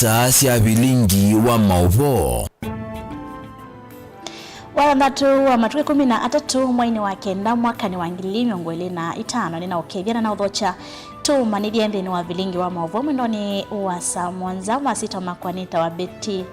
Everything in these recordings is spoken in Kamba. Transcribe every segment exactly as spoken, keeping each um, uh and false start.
Saa sya vilingi wa maũvoo. Wathanthatũ wa matukũ ĩkũmi na atatũ mweinĩ wa kenda mwakanĩ wa ngili mĩongo ĩlĩ na itano, nĩnaũkethya na naũthokya tũmanyĩthye nthĩnĩ wa vilingi wa maũvoo mwendonĩ wa saa mũonza. Masita makwa nĩtawa Betty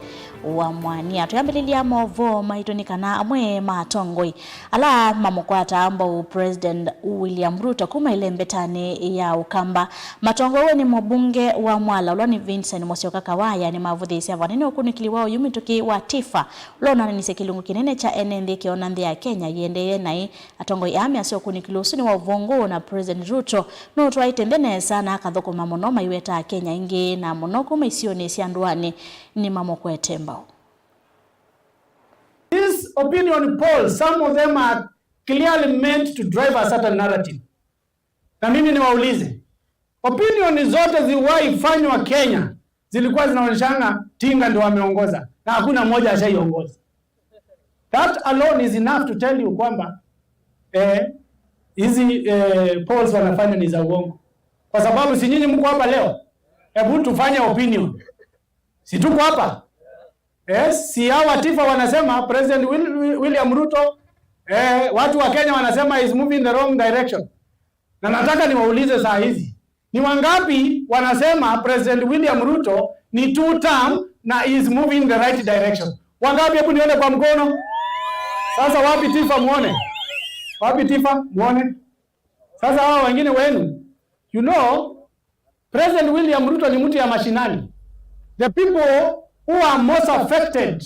wa Mwania. Twĩambĩlĩlya maũvoo maitũ nĩ kana amwe ma atongoi ala mamũkwataa mbau President William Ruto kuma ĩlembetanĩ ya Ũkamba matongoew'e nĩ mũmbunge wa Mwala ũla nĩ Vincent Musyoka Kawaya nĩmavũthĩĩsye vanene ũkunĩkĩli wa oyu mĩtũkĩ wa Tifa ũla ũnananisye kĩlungu kĩnene kya ene nthĩ kĩona nthĩ ya Kenya yĩendeee naĩ. Atongoi aa measya ũkunĩkĩli ũsu nĩ wa ũvũngũ na President Ruto nũtwaĩte nthĩ nesa na akathũkũma mũno maiweta Akenya aingĩ na mũno kuma isionĩ sya ndũanĩ nĩmamũkwete mbau. This opinion poll, some of them are clearly meant to drive a certain narrative. Na mimi niwaulize, opinion zote ziwahi fanywa Kenya zilikuwa zinaonyeshana Tinga ndio ameongoza na hakuna mmoja ashaiongoza. That alone is enough to tell you kwamba eh, hizi eh, polls wanafanya ni za uongo, kwa sababu si nyinyi mko hapa leo? Hebu tufanye opinion, si tuko hapa? Yes, si hawa Tifa wanasema President Will, Will, William Ruto eh, watu wa Kenya wanasema is moving the wrong direction. Na nataka niwaulize saa hizi, ni wangapi wanasema President William Ruto ni two term na is moving the right direction? Wangapi? Hebu nione kwa mkono. Sasa wapi Tifa muone? Wapi Tifa muone? Sasa hawa wengine wenu, you know, President William Ruto ni mtu ya mashinani. The people who are most affected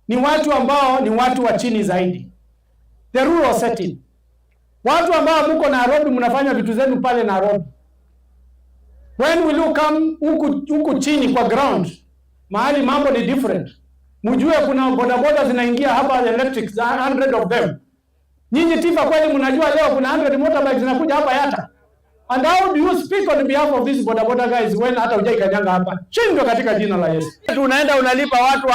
ni watu ambao ni watu wa chini zaidi, the rural setting, watu ambao mko Nairobi, mnafanya vitu zenu pale Nairobi. When will you come huku huku chini kwa ground, mahali mambo ni different, mjue kuna bodaboda zinaingia hapa electric, hundred of them. Nyinyi Tifa, kweli mnajua leo kuna hundred motorbikes zinakuja hapa Yatta? And how do you speak on behalf of these bodaboda guys when hata hujaikanyanga hapa? Shindwe katika jina la Yesu. Unaenda unalipa watu wa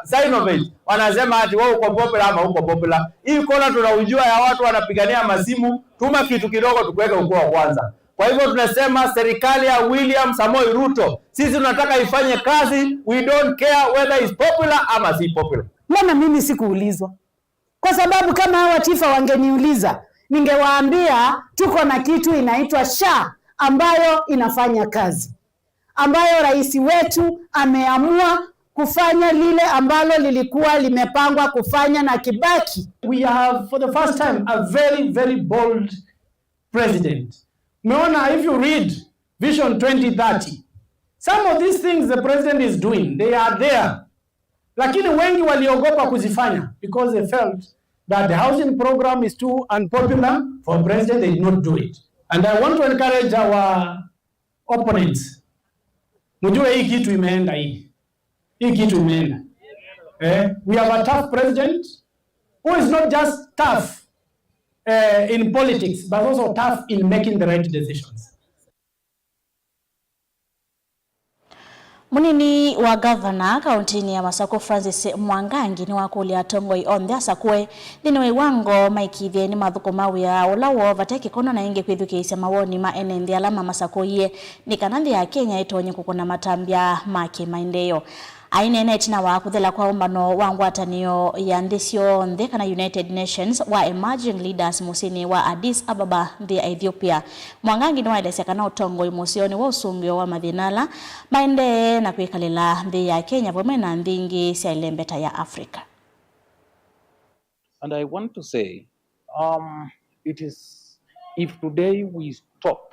Sinovate, wanasema ati wewe uko popular ama uko popular. Hii kona tunaujua ya watu wanapigania masimu, tuma kitu kidogo tukuweke ukuwa wa kwanza. Kwa hivyo tunasema serikali ya William Samoei Ruto, sisi tunataka ifanye kazi, we don't care whether is popular ama si popular. Mbona mimi sikuulizwa? Kwa sababu kama hawa Tifa wangeniuliza, ningewaambia tuko na kitu inaitwa SHA ambayo inafanya kazi, ambayo rais wetu ameamua kufanya lile ambalo lilikuwa limepangwa kufanya na Kibaki. We have for the first time a very, very bold president. Umeona, if you read Vision twenty thirty, some of these things the president is doing, they are there. Lakini wengi waliogopa kuzifanya because they felt that the housing program is too unpopular for president, they did not do it. And I want to encourage our opponents, mjue hii kitu imeenda, hii hii kitu imeenda. Eh, we have a tough president who is not just tough eh, in politics but also tough in making the right decisions. Mũnini wa ngavana kaũntĩnĩ ya Masakũ Francis Mwangangi nĩwakũlya atongoi onthe asakũe nthĩnĩ wa iwango maĩkĩĩthye nĩmathũkũma wĩa ũla woo vate kĩkono na ĩngĩ kwĩthukĩĩsya mawoni ma ene nthĩ ala mamasakũie nĩ kana nthĩ ya Kenya ĩtonye kũkũna matambya ma kĩmaendeeo. Aineena ĩtina wa kũthela kwa ũmbano wa ngwatanĩo ya nthĩ syonthe kana United Nations wa Emerging Leaders mũsyĩnĩ wa Addis Ababa, nthĩ ya Ethiopia, Mwangangi nĩwaelesya kana ũtongoi mũseo nĩw'o ũsũngĩo wa mathĩna ala maendee na kwĩkalĩla nthĩ ya Kenya vamwe na nthĩ ingĩ sya ĩlembeta ya Africa. And I want to say, um, it is, if today we stop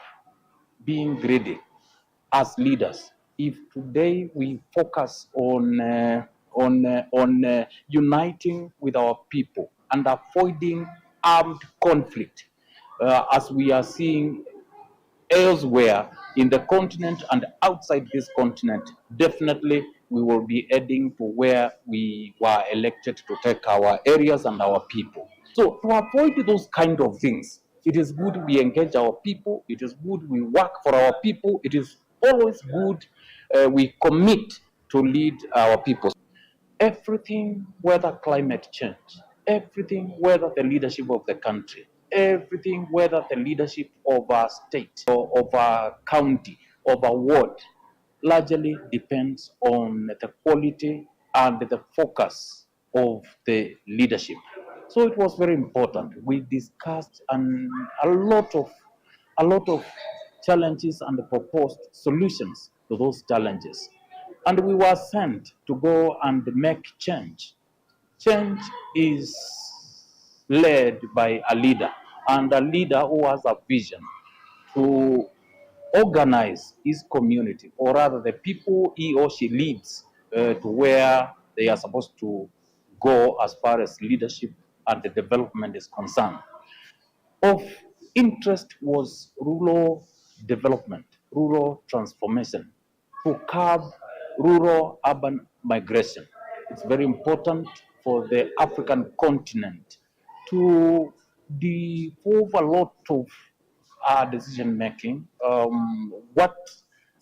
being greedy as leaders, if today we focus on, uh, on, uh, on, uh, uniting with our people and avoiding armed conflict, uh, as we are seeing elsewhere in the continent and outside this continent, definitely we will be heading to where we were elected to take our areas and our people. So to avoid those kind of things, it is good we engage our people, it is good we work for our people, it is always good, uh, we commit to lead our people. Everything, whether climate change, everything, whether the leadership of the country, everything, whether the leadership of our state or of our county, of our ward, largely depends on the quality and the focus of the leadership. So it was very important. We discussed an, a lot of a lot of challenges and proposed solutions to those challenges. And we were sent to go and make change. Change is led by a leader, and a leader who has a vision to organize his community, or rather the people he or she leads, uh, to where they are supposed to go as far as leadership and the development is concerned. Of interest was rural development, rural transformation, to curb rural urban migration. It's very important for the African continent to devolve a lot of uh, decision making, um, what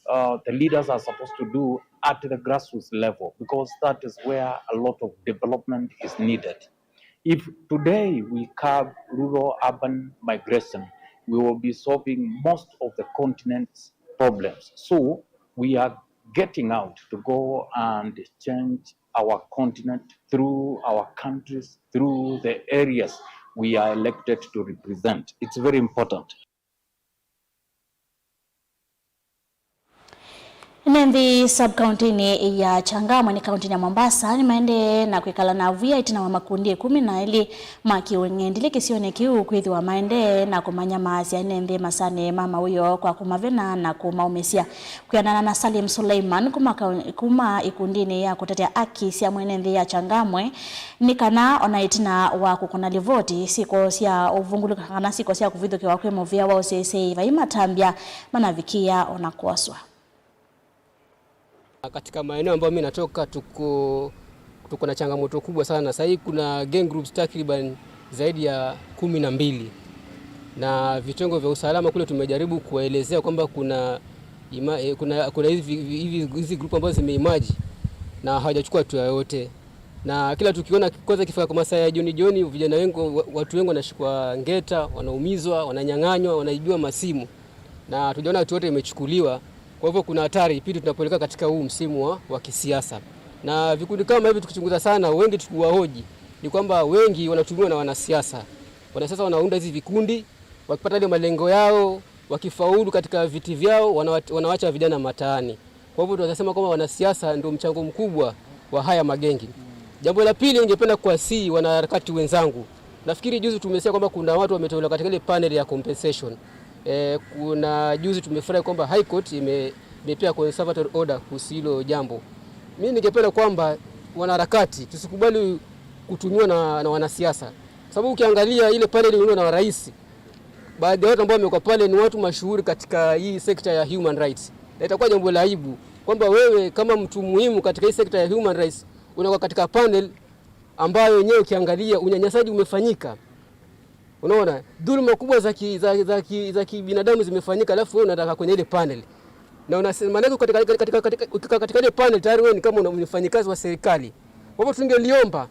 uh, the leaders are supposed to do at the grassroots level, because that is where a lot of development is needed. If today we curb rural urban migration, we will be solving most of the continent's problems. So we are getting out to go and change our continent through our countries, through the areas we are elected to represent. It's very important. Ene nthĩ sub-kauntinĩ ya Changamwe nĩ kauntinĩ ya Mombasa nĩmaendee na kwĩkala na avia ĩtina wa makundi ĩkũmi na elĩ ma kĩũng'endilĩ kĩsionĩ kĩu kwĩthĩwa maendee na kũmanyamaasya ene nthĩ masanĩ ma mawĩoo kwa kũmavena na kũmaũmĩsya. Kwĩanana na Salim Suleiman kuma kau-, kuma ĩkundinĩ ya kũtetea aki sya mwene nthĩ ya Changamwe, nĩ kana ona ĩtina wa kũkũna livoti, syĩko sya ũvungũlũko kana syĩko sya kũvithũkĩwa kwĩ mũvĩa wa ũseseĩ vai matambya manavikĩĩa ona kwoswa. Katika maeneo ambayo mimi natoka, tuko, tuko na changamoto kubwa sana. Sasa hii kuna gang groups takriban zaidi ya kumi na mbili, na vitengo vya usalama kule tumejaribu kuwaelezea kwamba kuna ima-, eh, kuna, kuna hivi, hivi, hizi group ambazo zimeemerge na hawajachukua hatua yoyote, na kila tukiona, kwanza ikifika kwa masaa ya jioni jioni, vijana wengi, wa-, watu wengi wanashikwa ngeta, wanaumizwa, wananyang'anywa, wanaibiwa masimu, na hatujaona hatua yote imechukuliwa. Kwa hivyo kuna hatari pindi tunapoelekea katika huu msimu wa, wa kisiasa, na vikundi kama hivi tukichunguza sana, wengi tukiwahoji ni kwamba wengi wanatumiwa na wanasiasa. Wanasiasa wanaunda hizi vikundi, wakipata ile malengo yao, wakifaulu katika viti vyao, wanawa-, wanawacha vijana mataani. Kwa hivyo tunaweza sema kwamba wanasiasa ndio mchango mkubwa wa haya magengi. Jambo la pili, ningependa kuwasihi wanaharakati wenzangu. Nafikiri juzi tumesikia kwamba kuna watu wameteuliwa katika ile panel ya compensation. Eh, kuna juzi tumefurahi kwamba High Court ime-, imepea conservatory order kuhusu hilo jambo. Mimi ningependa kwamba wanaharakati tusikubali kutumiwa na, na wanasiasa. Sababu ukiangalia ile panel imeundwa na rais, baadhi ya watu ambao wamekuwa pale ni watu mashuhuri katika hii sekta ya human rights. Na itakuwa jambo la aibu kwamba wewe kama mtu muhimu katika hii sekta ya human rights unakuwa katika panel ambayo wenyewe ukiangalia unyanyasaji umefanyika. Unaona, dhuluma kubwa za ki-, za, za ki-, za kibinadamu zimefanyika, alafu wewe unataka kwenye ile panel. Na unasema, maanake katika, katika, katika, katika, katika ile panel tayari wewe ni kama una-, mfanyikazi wa serikali. Kwa hivyo tungeliomba,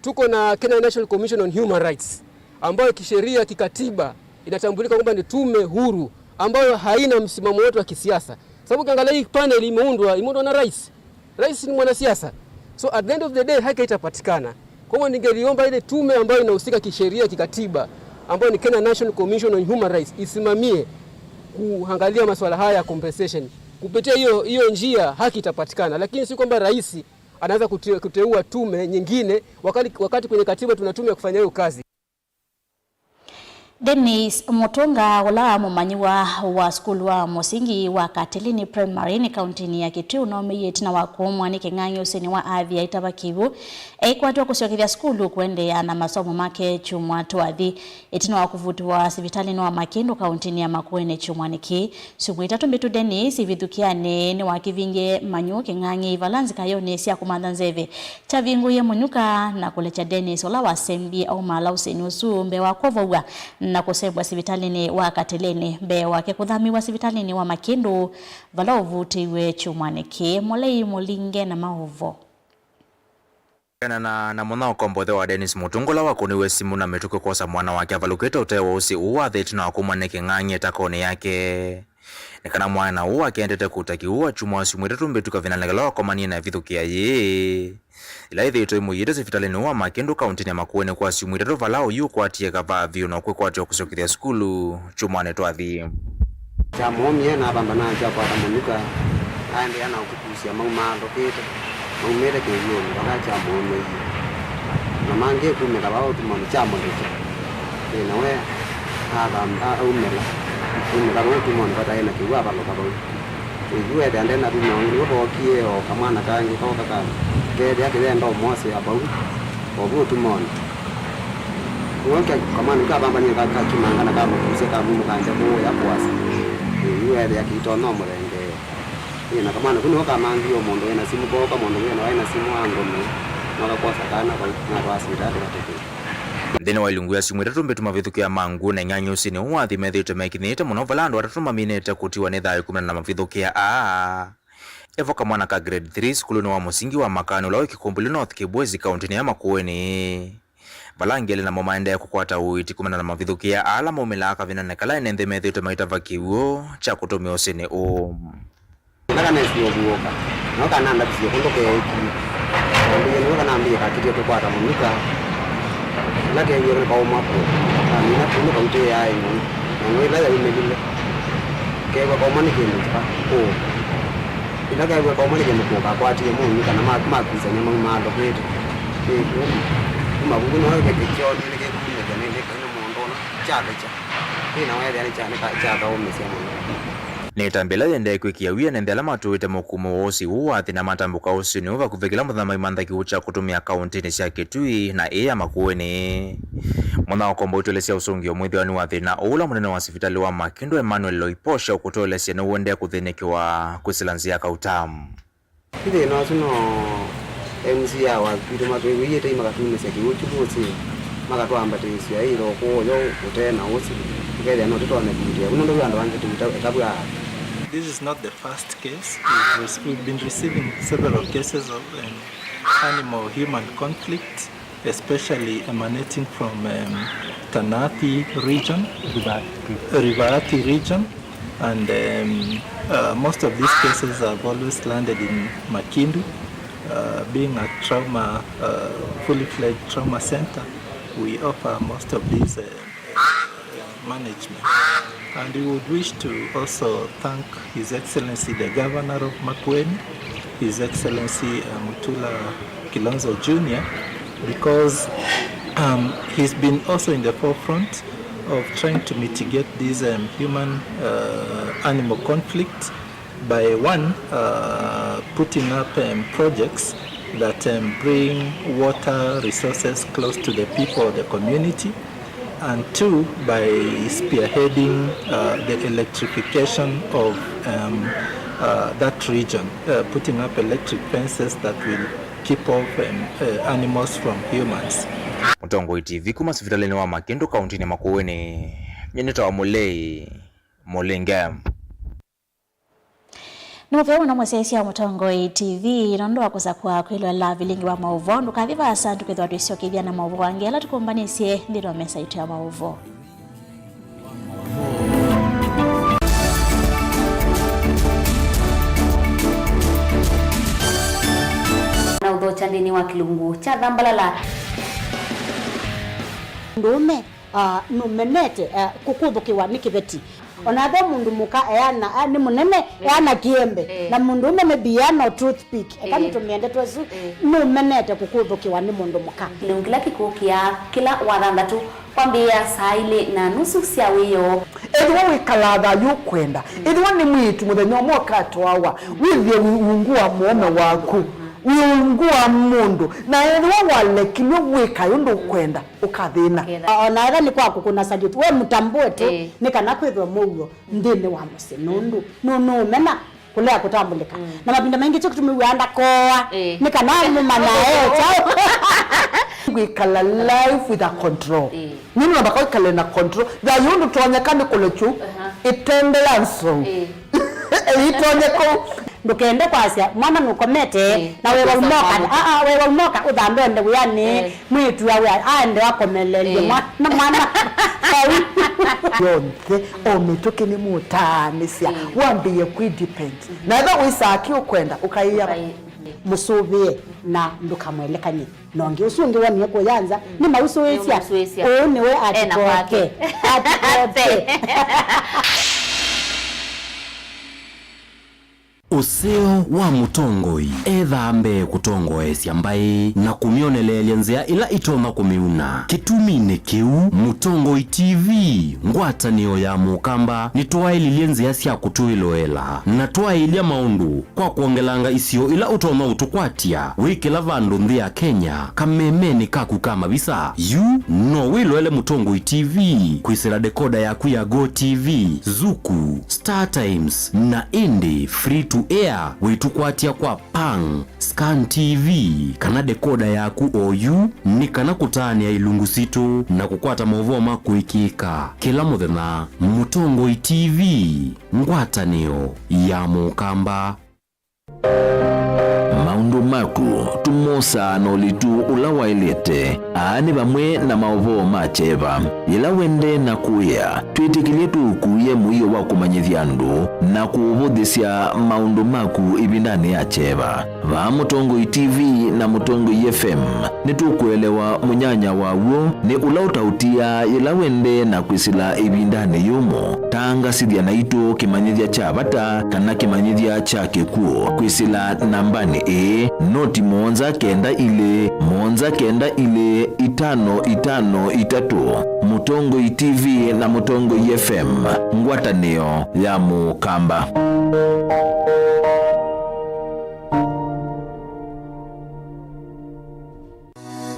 tuko na Kenya National Commission on Human Rights, ambayo kisheria, kikatiba inatambulika kwamba ni tume huru ambayo haina msimamo wote wa kisiasa. Sababu ukiangalia hii panel imeundwa, imeundwa na rais. Rais ni mwanasiasa. So at the end of the day, haki haitapatikana. Kwa hivyo ningeliomba ile tume ambayo inahusika kisheria, kikatiba, ambayo ni Kenya National Commission on Human Rights, isimamie kuangalia masuala haya ya compensation. Kupitia hiyo, hiyo njia haki itapatikana, lakini si kwamba rais anaweza kute-, kuteua tume nyingine wakati, wakati kwenye katiba tuna tume ya kufanya hiyo kazi. Dennis Mutunga, ũla mũmanyĩw'a wa sukulu wa mũsingi wa Katelini Primary nĩ kauntinĩ ya Kitui, ũnaũmĩie ĩtina wa kũũmwa nĩ kĩng'ang'i ũsĩnĩ wa athi aitava kĩw'ũ, eikwatw'a kũsyokethya sukulu kũendeea na masomo make kyumwa twathi. Ĩtina wa kũvutĩwa sivitalĩnĩ wa Makĩndũ kauntinĩ ya Makueni kyumwanĩ kĩĩ, syumwa itatũ mbĩtu Dennis ivithukĩanĩ nĩwakĩvingĩe manyũ kĩng'ang'i vala nzikayonĩ sya kũmantha nzeve kyavingũie mũnyuka na kũlekya Dennis, ũla wasembie aumaala ũsĩnĩ ũsu mbee wa kwovow'a na kũsembwa sivitalĩnĩ wa Kateleni mbee wake kũthamĩw'a sivitalĩnĩ wa Makĩndũ vala ũvutĩiwe kyumwanĩ kĩĩ. Mũlei Mũlinge na maũvo. Kũneena na, na mũnyao ũkombothya wa Dennis Mutunga ũla wakũniwe simũ na mĩtũkĩ kwosa mwana wake avalũkĩte ũtee wa ũsĩ ũũ wa thĩ ĩtina wa kũmwa nĩ kĩng'ang'i ĩtakonĩ yake. Nĩ kana mwana ũũ akendete kũta kĩw'ũ akyumwa syumwa itatũ mbĩtu kavindanĩ kala wakomanie na ĩvithũkĩa yĩĩ, ĩla ĩthĩĩtwe ĩmũiĩte sivitalĩnĩ ũũ wa Makĩndũ kaũntĩnĩ ya Makueni kwa syumwa itatũ, vala ũyu ũkwatie kavaa vyũ na ũkwĩkwatya kũsyokethya sukulu kyumwanĩ twathi. Kyamũũmie, navamba na kyakwata mũnuka, aendeea na ũkũkusya maumalũkĩte, maumĩte kĩw'ũnĩ vala kyamũũmĩie. Na mangĩ kumĩla vaa ũtumonĩ kyamũlĩkya. Ĩ, na we athamba, aumĩla, aumĩla vau ũtumonĩ vataĩ na kĩw'ũ, avalũka vau. Ĩ, yu weethĩa nde na vinya ũngĩ, nĩvo vookie o kamwana kangĩ koka ka, keethĩa kĩyenda ũmwosea vau, o vu ũtumonĩ. Nĩw'o kamwana kakavambanie ka, kakimanga na kamũkusya kamumũkangya kũũya kũasa. Ĩ, yu weethĩa kĩitonya ũmũthengeea. Ĩ, na kamwana kau nĩko kamangie o mũndũ wĩ na simũ, kooka mũndũ wĩ na waĩ na simũ angũmĩe, no kakwosa kana vau, na twasindate katũkĩte. Nthĩnĩ wa ilungu ya syumwa itatũ mbĩtu, mavĩthũkĩo ma ngũa na ing'ang'i ũsĩnĩ ũũ wa nthĩ methĩĩtwe mekinyĩte mũno, vala andũ atatũ maminĩte kũtiwa nĩ thayũ kumana na mavĩthũkĩa aa. Evo kamwana ka grade three sukulunĩ wa mũsingi wa Makani ũla wĩ Kĩkũmbũli North Kĩbwezi kaũntĩnĩ ya Makueni, vala angĩ elĩ namo maendee kũkwata ũiiti kumana na mavĩthũkĩa ala maumĩlaa kavindanĩ kala ene nthĩ methĩĩtwe maitava kĩw'ũ kya kũtũmĩa ũsĩnĩ ũũ. Ĩla kanesie ũvuũka, nako kanandavisye kũndũ keekie. Kambĩĩe nĩw'o kanambĩĩe kakĩtie tũkwata mũnuka. Ĩla keewie nĩkauma kũũ, kamina kũndũ kautĩĩaa ĩng'oi, na ĩng'oi ĩla yaumĩlile, keew'a kaumwa nĩ kĩndũ kĩva kũũ. Ĩla keew'a kaumwa nĩ kĩndũ kũũ, kakwatie mũnuka na ma-, makusany'a maumalũkĩte. Ĩ, kuma, kuma vuku nĩw'o kĩ-, kĩ-, kĩkyonie nĩkĩkumĩthya nĩ, nĩ, nĩ mũndũ ũna, kyathekya. Ĩ, na weethĩa nĩ kya-, nĩ ka-, kyathaũmĩsya mũno. Nĩ ĩtambya ĩla yĩendee kwĩkĩa wia ene nthĩ ala matũĩte mũkumo wa ũsĩ ũũ wa thĩna matambũka ũsĩnĩ ũũ vakuvĩ kĩla mũthenya maimantha kĩw'ũ kya kũtũmĩa kaũntĩnĩ sya Kitui na ĩĩ ya Makueni. Mũthenya wa ũkombo ũitũelesya ũsũngĩo mwĩthĩwa nĩ wa thĩna ũũ ũla mũnene wa sivitalĩ wa Makĩndũ Emmanuel Loiposha ũkũtũelesya nĩũendee kũthĩnĩkĩwa kwĩsĩla nzĩa kauta. Ĩ thĩna ũsu no M C A wa kwitũ matwĩw'ĩie tei makatumĩsya kĩw'ũ kyu mũsyĩ, makatwambatĩsya ĩla ũkũũ ũyũ ũte na ũsĩ, tũkethĩa no tũtonye kũutĩa vu nũndũ ve andũ angĩ tũitavw'aa. This is not the first case. We've rec-, we've been receiving several cases of, um, animal-human conflict, especially emanating from, um, Tanathi region, Rivati region, and, um, uh, most of these cases have always landed in Makindu. Uh, being a trauma, uh, fully fledged trauma center, we offer most of these, uh, uh, management. And we would wish to also thank His Excellency the Governor of Makueni, His Excellency, uh, Mutula Kilonzo Junior, because, um, he's been also in the forefront of trying to mitigate this, um, human, uh, animal conflict by, one, uh, putting up, um, projects that, um, bring water resources close to the people of the community, and two, by spearheading, uh, the electrification of, um, uh, that region, uh, putting up electric fences that will keep off, um, uh, animals from humans. Mũtongoi T V kuma sivitalĩnĩ wa Makĩndũ kaũntĩnĩ Makueni, nyie nĩtawa Mũlei Mũlinge. Nĩ mũvea mũno mũsyaĩĩsya wa Mũtongoi T V nũndũ wa kũsakũa kwĩloela vilingi wa maũvoo. Ndũkathi vaasa, tũkethĩwa twĩsyokethya na maũvoo angĩ ala tũkũmbanĩsye nthĩnĩ wa mesa itũ ya maũvoo. Na ũthokya nthĩnĩ wa kĩlungu kya Thambalala. Mũndũũme, ah, nũmenete, ah, kũkũthũkĩwa nĩ kĩveti. Ona ve mũndũ mũka eana, a, nĩ mũnene, eh, eana kĩembe, eh, na mũndũũme maybe eana o toothpick. Eka, eh, nĩtũmĩe ndeto ĩsu, eh, nũmenete kũkũthũkĩwa nĩ mũndũ mũka. Kĩlungu kĩla kĩkũkĩa kĩla wa thanthatũ kwambĩĩa saa ilĩ na nusu sya wĩoo. Ethĩwa wĩkalaa thayũ ũkwenda, mm, ethĩwa nĩ mwĩĩtu mũthenya ũmwe ũkatwawa, mm, wĩthĩe wĩ ungu wa mũũme waku, mm, wĩ ungu wa mũndũ, na ethĩwa walekilw'e wĩkae ũndũ ũkwenda, ũkathĩna. Ũkethĩa. O na ethĩwa nĩ kwa kũkũna salute, we mũtambũe tu, ĩĩ, nĩ kana kwĩthwe mũuo nthĩnĩ wa mũsyĩ, nũndũ nũ-, nũũmena kũlea kũtambũlĩka. Mm. Na mavinda maingĩ kyo kĩtumi wĩaa ndakoa, ĩĩ, nĩ kana mũmanya e kyaũ. Kwĩkala life with a control. Ĩĩ. Nĩ namba kwĩkala na control. Thayũ ndũtonyeka nĩ kũlekyu, aha, ĩtende ya nsou. Ĩĩ. Ĩitonyeka. Ndũkende kwasya mwana nũkomete, ĩĩ, na wewa ũmoka. Aa, wewa ũmoka ũthambe ũende wĩanĩ. Ĩĩ. Mwĩĩtu awe aende akomelelye, ĩĩ, mwana, mwana. Thayũ. Yonthe, o mĩtũkĩ nĩmũtaanĩsya, wambĩĩe kwĩ depend. Na ethĩwa wĩsaa kĩ ũkwenda, ũkaĩa mũsũvĩe na ndũkamwelekany'e na ũngĩ. Ũsu ũngĩ wonie kũya nza, nĩmausũĩsya. Nĩmausũĩsya. Ũũ nĩwe. Ena kwake. Atikote. Atikote. Ũseo wa mũtongoi ethaa mbee kũtongoesya mbaĩ na kũmyoneleelya nzĩa ĩla ĩtonya kũmĩuna. Kĩtuminĩ kĩu, Mũtongoi T V ngwatanĩo ya Mũkamba nĩtwaĩlilye nzĩa sya kũtwĩloela na twaĩlya maũndũ kwa kwongelanga isio ila ũtonya ũtũkwatya wĩ kĩla vandũ nthĩ ya Kenya kamemenĩ kaku ka mavisa. Yu no wĩloele Mũtongoi T V kwĩsĩla dekoda yaku ya Go T V, Zuku, Star Times, na ĩndĩ free to air wĩtũkwatya kwa Pang, Scan T V, kana dekoda yaku oyu, nĩ kana kũtaanĩa ilungu sitũ na kũkwata maũvoo ma kũĩkĩĩka kĩla mũthenya. Mũtongoi T V, ngwatanĩo ya Mũkamba. Maũndũ maku tũmosaa na ũlitu ũla waĩlĩte. Aa nĩ vamwe na maũvoo ma kyeva. Yĩla wendee na kũĩa, twĩtĩkĩlye tũũkuĩe mũio wa kũmanyĩthya andũ na kũũvũthĩsya maũndũ maku ĩvindanĩ ya kyeva. Vaa Mũtongoi T V na Mũtongoi F M, nĩtũkũelewa mũnyanya wa w'o nĩ ũla ũtaũtiaa yĩla wendee na kwĩsĩla ĩvindanĩ yũmũ. Tangasĩthya naitũ kĩmanyĩthya kya vata kana kĩmanyĩthya kya kĩkw'ũ kwĩsĩla nambanĩ ĩĩ, noti mũonza kenda ilĩ, mũonza kenda ilĩ, itano itano itatũ. Mũtongoi T V na Mũtongoi F M, ngwatanĩo ya Mũkamba.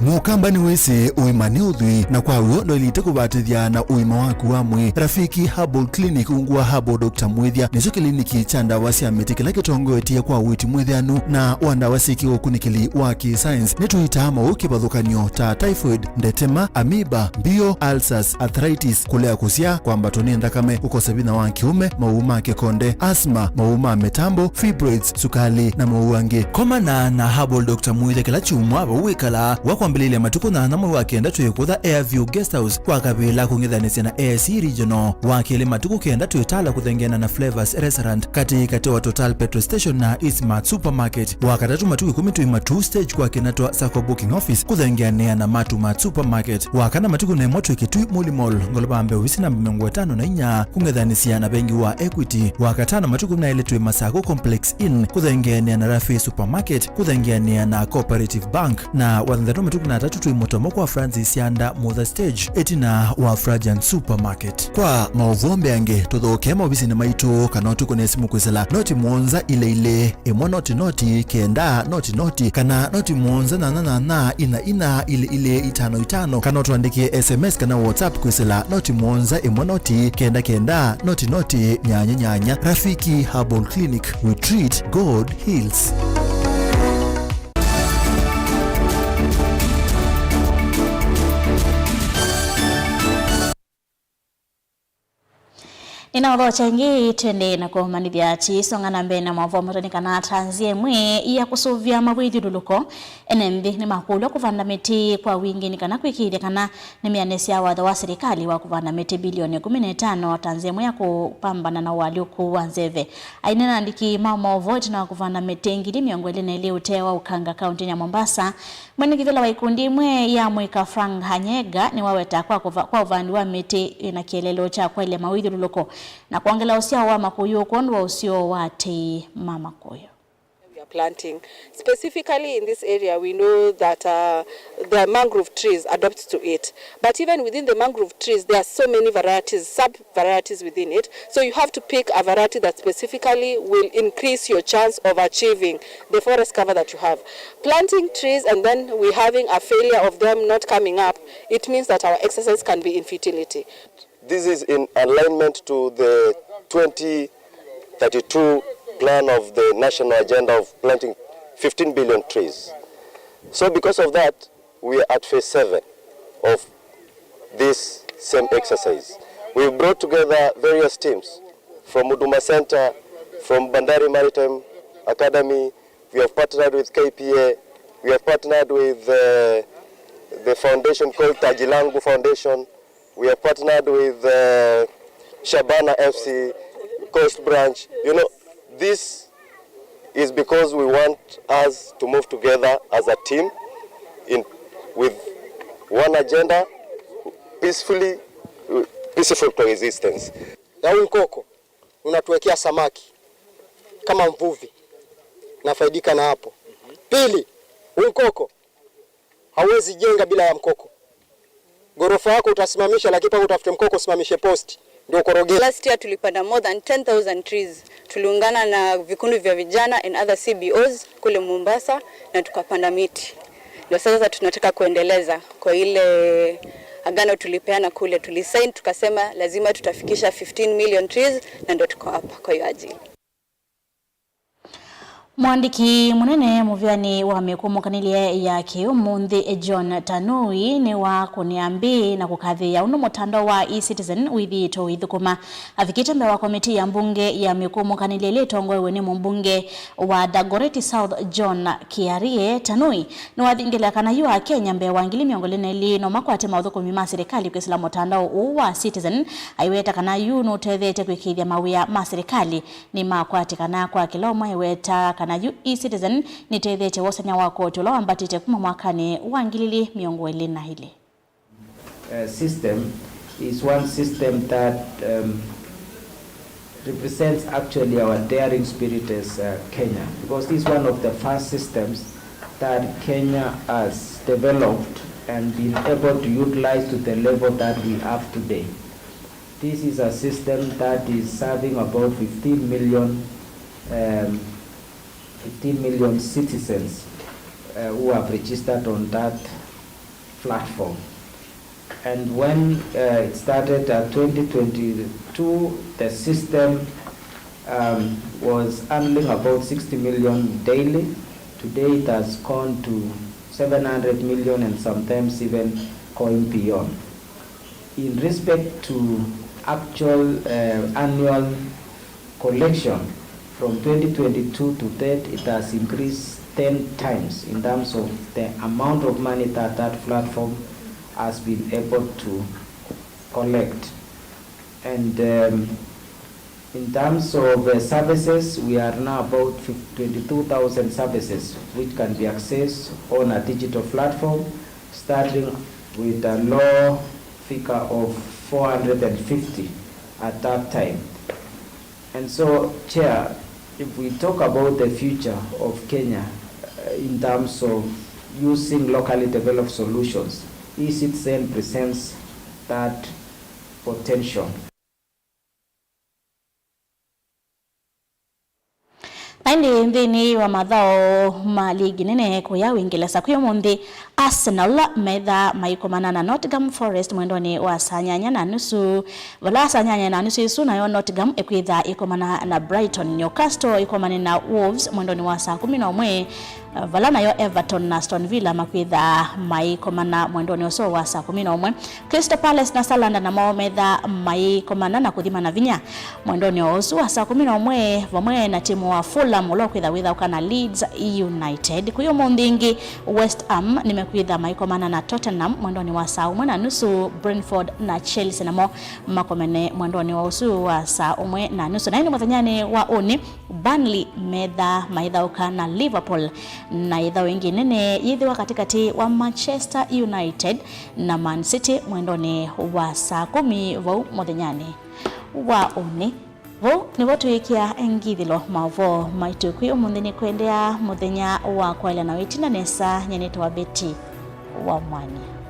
Mũkamba nĩwĩsĩ ũima nĩ ũthwii, na kwa w'o ndwaĩlĩte kũvatĩthya na ũima waku wa mwĩĩ. Rafiki Herbal Clinic, ungu wa Herbal Doctor Mwĩthya, nĩkyo kĩliniki kya ndawa sya mĩtĩ kĩla kĩtongoetye kwa ũiiti mwĩthĩanu na wa ndawa syĩ kĩũkunĩkĩli wa kĩ-science. Nĩtũitaa maũũ kĩvathũkany'o ta typhoid, ndetema, amoeba, mbio, ulcers, arthritis, kũlea kũsyaa, kwambatwa nĩ nthakame, kũkosa vinya wa kĩũme, maũũ ma kĩkonde, asthma, maũũ ma mĩtambo, fibroids, sukali, na maũũ angĩ. Komana na Herbal Doctor Mwĩthya kĩla kyumwa vau wĩkalaa. Wa kwambĩlĩlya matukũ nyanya mwei wa kenda twĩkũtha Airview Guest House kwa kavĩla kũng'ethanĩsya na A S E Regional. Wa kelĩ matukũ kenda twĩ Tala kũthengeana na Flavors Restaurant katĩ katĩ wa Total Petrol Station na Eastmart Supermarket. Wa katatũ matukũ ĩkũmi twĩ Matuu Stage kwa Kinatwa Sacco Booking Office kũthengeanĩa na Matu Mart Supermarket. Wa kana matukũ na ĩmwe twĩ Kitui Muli Mall, ngolova mbee ovisi namba mĩongo ĩtano na inya, kũng'ethanĩsya na vengi wa Equity. Wa katano matukũ na elĩ twĩ Masako Complex Inn, kũthengeanĩa na Rafi Supermarket, kũthengeanĩa na Cooperative Bank. Na wa thanthatũ matukũ na atatũ twĩ Mũtomo kwa Francis Yanda Mutha Stage, ĩtina wa Frajan Supermarket. Kwa maũvoo mbeange, tũthokee maovisinĩ maitũ kana ũtũkũne simũ kwĩsĩla noti mũonza ilĩ ilĩ, ĩmwe noti noti, kenda noti noti, kana noti mũonza nyanya nyanya, ina ina, ilĩ ilĩ, itano itano, kana ũtũandĩkĩe S M S kana WhatsApp kwĩsĩla noti mũonza ĩmwe noti, kenda kenda, noti noti, nyanya nyanya. Rafiki Herbal Clinic, we treat, God heals. Nĩnaũthokya ĩngĩ, twende na kũmanyĩthya. Tũisonga na mbee na maũvoo matũ nĩ kana ta nzĩa ĩmwe ya kũsũvĩa mawĩthyũlũlũko, ene nthĩ nĩmakũlw'a kũvanda mĩtĩ kwa wingĩ nĩ kana kwĩkĩĩthya kana nĩmeanĩsya watho wa silikalĩ wa kũvanda mĩtĩ bilioni ĩkũmi na ĩtano ta nzĩa ĩmwe ya kũpambana na ũalyũku wa nzeve. Aineena na andĩki ma maũvoo ĩtina wa kũvanda mĩtĩ ngili mĩongo ĩlĩ na ĩlĩ ũtee wa Ukanga, kaũntĩnĩ ya Mombasa, mwene kĩvĩla wa ikundi imwe ya mũika Frank Hanyega nĩwaweta kwa kũva-, kwa ũvandi wa mĩtĩ ĩna kĩeleelo kya kwaĩlya mawĩthyũlũlũko na kwongela ũsyao wa makũyũ kwondũ wa ũseo wa atei ma makũyũ. We are planting. Specifically in this area, we know that, uh, the mangrove trees adapt to it. But even within the mangrove trees, there are so many varieties, sub-varieties within it. So you have to pick a variety that specifically will increase your chance of achieving the forest cover that you have. Planting trees and then we having a failure of them not coming up, it means that our exercise can be in futility. This is in alignment to the twenty thirty-two plan of the national agenda of planting fifteen billion trees. So because of that, we are at phase seven of this same exercise. We brought together various teams from Huduma Center, from Bandari Maritime Academy. We have partnered with K P A. We have partnered with, uh, the foundation called Taji Langu Foundation. We have partnered with uh, Shabana F C, Coast Branch. You know, this is because we want us to move together as a team in, with one agenda, peacefully, peaceful coexistence. Ya huu mkoko unatuwekea samaki kama mvuvi, nafaidika na hapo. Pili, huu mkoko hauwezi jenga bila ya mkoko. Ghorofa yako utasimamisha, lakini mpaka utafute mkoko usimamishe post ndio ukorogee. Last year tulipanda more than ten thousand trees. Tuliungana na vikundi vya vijana and other C B Os kule Mombasa na tukapanda miti. Ndio sasa tunataka kuendeleza kwa ile agano tulipeana kule, tulisign, tukasema lazima tutafikisha fifteen million trees, na ndio tuko hapa kwa hiyo ajili. Mwandĩki mũnene mũvĩanĩ wa mĩkũmũkanĩlye ya kĩũmũnthĩ, John Tanui, nĩwakũnĩa mbĩ na kũkathĩĩa ũndũ mũtandao wa eCitizen wĩthĩĩtwe ũithũkũma. Avikĩte mbee wa komitii ya mbunge ya mĩkũmũkanĩlye ĩla ĩtongoew'e nĩ mũmbunge wa Dagoretti South, John Kiarie, Tanui nĩwathingĩlĩa kana yu Akenya mbee wa ngili mĩongo ĩlĩ na ilĩ no makwate maũthũkũmi ma silikalĩ kwĩsĩla mũtandao ũũ wa Citizen, aiweta kana yu nũtetheetye kwĩkĩĩthya mawĩa ma silikalĩ nĩmakwatĩkana kwa kĩla ũmwe. Aiweta kana yu eCitizen nĩtetheetye wosany'a wa koti ũla wambatĩte kuma mwakanĩ wa ngili ilĩ mĩongo ĩlĩ na ilĩ. Uh, system is one system that um, represents actually our daring spirit as uh, Kenya, because this is one of the first systems that Kenya has developed and been able to utilize to the level that we have today. This is a system that is serving about fifteen million, um, fifteen million citizens uh, who have registered on that platform. And when uh, it started at twenty twenty-two, the system um, was handling about sixty million daily. Today it has gone to seven hundred million and sometimes even going beyond. In respect to actual uh, annual collection, from twenty twenty-two to date, it has increased ten times in terms of the amount of money that that platform has been able to collect. And um, in terms of uh, services, we are now about twenty-two thousand services which can be accessed on a digital platform, starting with a low figure of four hundred and fifty at that time. And so, Chair, if we talk about the future of Kenya uh, in terms of using locally developed solutions, eCitizen presents that potential. Na ĩndĩ nthĩnĩ wa mathaũ ma ligi nene kũya Uingereza, kwĩ ũmũnthĩ Arsenal metha maikomana na Nottingham Forest mwendonĩ wa saa nyanya na nusu, vala saa nyanya na nusu ĩsu nayo Nottingham ĩkwĩtha ĩkomana na Brighton. Newcastle ĩkomane na Wolves mwendonĩ wa saa kũmi na ũmwe, vala nayo Everton na Aston Villa makwĩtha maikomana mwendonĩ ũsu wa saa kũmi na ũmwe. Crystal Palace na Sunderland namo metha maikomana na kũthimana vinya mwendonĩ o ũsu wa saa kũmi na ũmwe, vamwe na timu wa Fulham ũla ũkwĩtha wĩthaũka na Leeds United. Kwĩ ũmũnthĩ ĩngĩ, West Ham nĩmekwĩtha maikomana na Tottenham mwendonĩ wa saa ũmwe na nusu. Brentford na Chelsea namo makomene mwendonĩ o ũsu wa saa ũmwe na nusu. Na ĩndĩ mũthenyanĩ wa ũnĩ, Burnley metha maithaũka na Liverpool, na ĩthaũ ĩngĩ nene yĩthĩwa katĩkatĩ wa Manchester United na Man City mwendonĩ wa saa kũmi vau mũthenyanĩ wa ũnĩ. Vau nĩvo tũĩkĩa ngithĩlo maũvoo maitũ kwĩ ũmũnthĩ. Nĩ kũendeea mũthenya wa kwaĩlya na wĩtina nesa, nyenĩtwa Betty wa Mwanya.